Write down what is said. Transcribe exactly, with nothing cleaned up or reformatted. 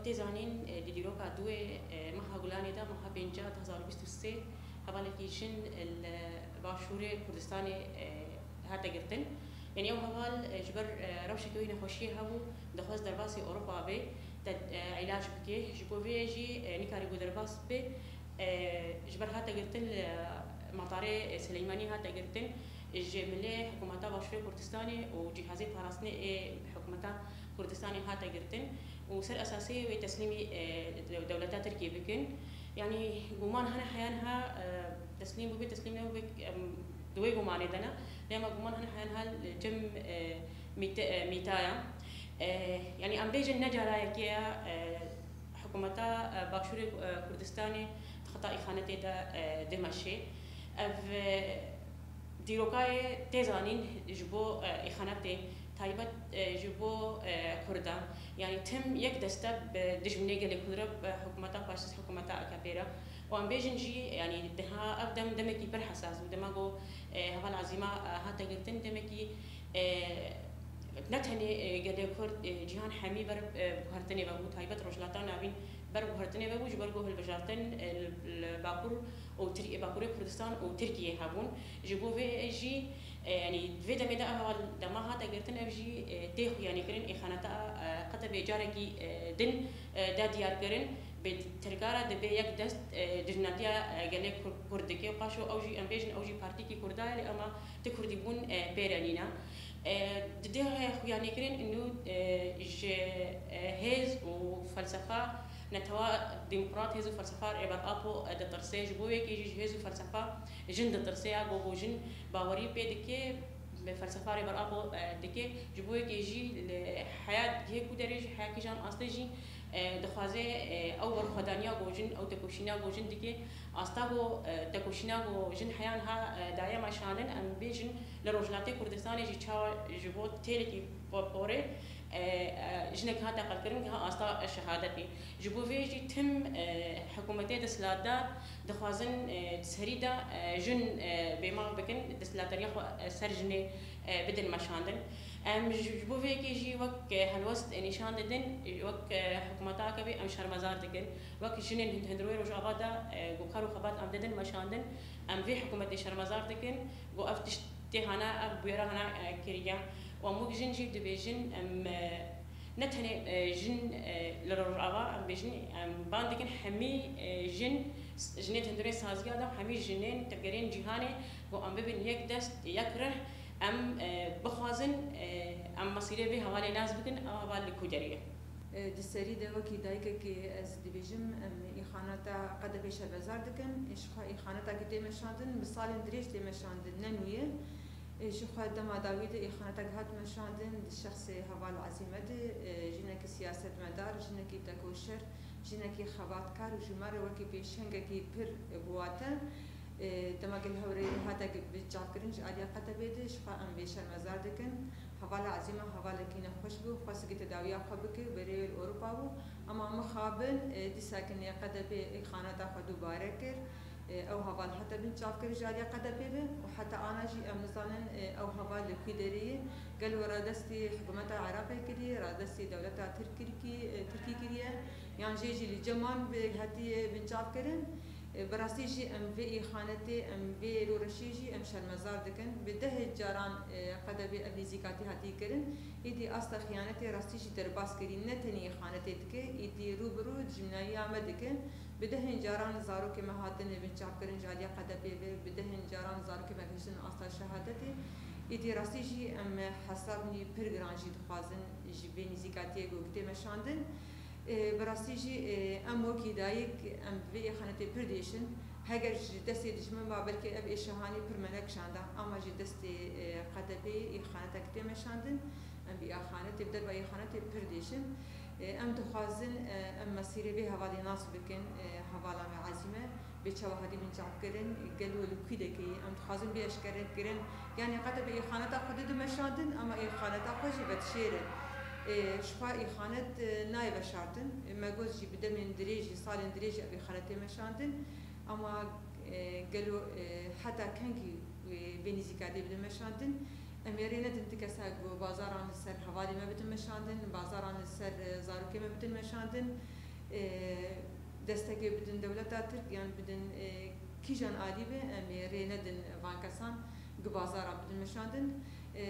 Tê zanîn, e, di dîroka duê, e, meha Gulanê de, meha pênca du hezar û bîst û sê, hevalekî jin li Başûrê Kurdistanê, e, hate girtin. Yanî ew heval, e, ji ber, e, rewşeke wî nexweşiyê hebû, dixwest derbasî Ewropa bê, te, e, îlac bike. Ji bo vê jî, e, nikarîbû derbas bê. E, ji ber hate girtin, li matarê Sileymanî hate girtin, ji milê hikûmeta Başûrê Kurdistanê û cîhazê parastinê ê hikûmeta Kurdistanê hate girtin û ser esasê wê teslîmî, e, dewleta Tirkiyê bikin. Yanî guman hene heya niha, e, teslîm bûbe, teslîm nebûbe, em, di wê gumanê de ne. Lê ema guman hene heya niha li cem, e, mîte-, e, mîta ya. E, yanî em bêjin ne cara yekê ye, e, hikûmeta, e, Başûrê, e, Kurdistanê di xeta îxanetê de, e, dimeşê. Ev, e, dîrokayê tê zanîn ji bo, e, îxanetê taybet, e, ji bo, e, Kurdan. Yanî tim yek deste bi dijminê gelê Kurd re, bi hikûmeta faşîst, hikûmeta A K P re. Û em bêjin jî, yanî diha ev dem demekî pir hesas bû. Dema ku, e, heval Ezîma, e, hate girtin, demekî, e, ne tenê, e, gelê Kurd, e, cîhan hemî ber, e, guhertinê ve bû, taybet Rojhilata Navîn ber guhertinê ve bû, ji ber ku hilbijartin, e, li, li Bakur û Tir-, Bakurê Kurdistan û Tirkiyê hebûn. Ji bo vê jî, e, yanî vê demê de ev heval dema hate girtin, ev jî, e, tê xuyanîkirin, îxaneta, e, Qedebê carekî, e, din, e, da diyar kirin, bi tirka re dibe yek dest, e, dijminatiya, e, gelê Kur-, Kurd dike. Paşo ew jî, em bêjin, ew jî partîkî Kurda ye, lê ema ti Kurdîbûn, e, pê re nîne. E, di dê xuyanîkirin û, e, ji, e, hêz û felsefa netewa demokrat, hêz û felsefa Rêber Apo, e, ditirsê. Ji bo yekê jî ji hêz û felsefa jin ditirsê ya, go, go jin bawerî pê dike, bi felsefa Rêber Apo, e, dike. Ji bo yekê jî li heya gihê ku derê jî, heya kîjan astê jî, e, dixwaze, e, ew berxwedaniya go jin, ew tekoşîna go jin dike. Asta go, e, tekoşîna go jin heya niha, e, daye meşandin, em bêjin li Rojhilatê Kurdistanê jî çawa ji bo têlekî porê, e, e, jinek hate qelkirin, giha asta şehadetê. Ji bo vê jî tim, e, hikûmetê desthilatdar dixwazin, e, di serî de, e, jin, e, bêmav bikin, desthilatdariya xwe, e, ser jinê, e, bidin meşandin. Em ji, ji bo vê yekê jî wek, e, helwest, e, nîşan didin, wek, e, hikûmeta A K Pê em şermezar dikin. Wek jinên hind-, hundirwê Rojava de, e, ku kar û xebat em didin meşandin, em vê hikûmetê şermezar dikin, ku ev tişt tê hana, ev bûyera hana, e, kiriye. Û em wek jin jî dibêjin, em, e, ne tenê, e, jin, e, li Rojava, em bêjin, em ban dikin hemî, e, jin, jinê di hundirê saziya de, hemî jinên tevgerên cîhanê, ku em bibin yek dest, yek rih, em, e, bixwazin, e, em mesîrê vê hevalê nas bikin, ew heval li ku derê ye. E, di serî de wekî dayikekê ez dibêjim, em îxaneta Qedebê şermezar dikin. Ji xwe îxaneta ku tê meşandin, bi salên dirêj tê meşandin, ne nû ye. E, ji xwe dema dawî de îxanetek hat meşandin, di şexsê heval Ezîme de, e, jinekî siyasetmedar, jinekî tekoşer, jinekî xebatkar û ji me re wekî pêşengekî pir bi wate. E, dema ku li Hewrêrê hate binçavkirin ji aliyê Qedebê de, ji xwe em vê şermezar dikin. Hevala Ezîma hevalekî nexweş bû, xwest ku tedawiya xwe bike û berê wê li Ewropa bû. Ema mixabin, e, dîsa ku nê Qedebê îxaneta xwe dubare kir, e, ew heval hate binçavkirin ji aliyê Qedebê ve û heta ana jî em nizanin, e, ew heval li ku derê ye. Gelo radestî hikûmeta Iraqê kiriye, radestî dewleta Tirk kirkî-, e, Tirkî kiriye, yan jê jî li ceman bi hatiye binçavkirin. E, bi rastî jî em vê îxanetê, em vê rûreşê jî em şermezar dikin. Bi dehê caran, e, Qedebê ev nêzîkatî hatiye kirin. Êdî asta xiyanetê rastî jî derbas kirî, ne tenê îxanetê dike, êdî rû bi rû dijminayiya me dike. Bi dehên caran zarokê me hatine binçavkirin ji aliyê Qedebê ve, bi dehên caran zarokê me gihiştin asta şehadetê. Êdî rastî jî em hesabnî pir giran jî dixwazin ji vê nêzîkatiyê ku tê meşandin. E, bi rastî jî, e, em wekî dayik, em bi vê îxanetê pir diêşin. Heger ji destê dijmin ba, belkî ev êşehanî pir me nekişanda, ama ji destê, e, Qedebê îxanetek tê meşandin. Em bi îxanetê, bi derva îxanetê pir diêşin. E, em dixwazin, e, em mesîrê vê hevalê nas bikin, e, hevala me Ezîme. Bê çawa hatî binçavkirin, gelo li ku derê ye? Em dixwazin bê eşkerekirin. Yanî Qedebê îxaneta xwe dide meşandin, ema îxaneta xwe jî vedişêre. Ê, ji xwe îxanet, e, nayê veşartin. Ê, me got jî bi demên dirêj, salên dirêj ev îxanet tê meşandin. Ema, e, gelo, e, heta kengî, e, vê nêzîkatiyê bide meşandin? Em ê rê nedin ti kesa ku bazaran li ser hevalê me bidin meşandin, bazaran li ser, e, zarokê me bidin meşandin, e, destekê bidin dewleta Tirk, yan bidin, e, kîjan alî be, em ê rê nedin van kesan ku bazaran bidin meşandin. E,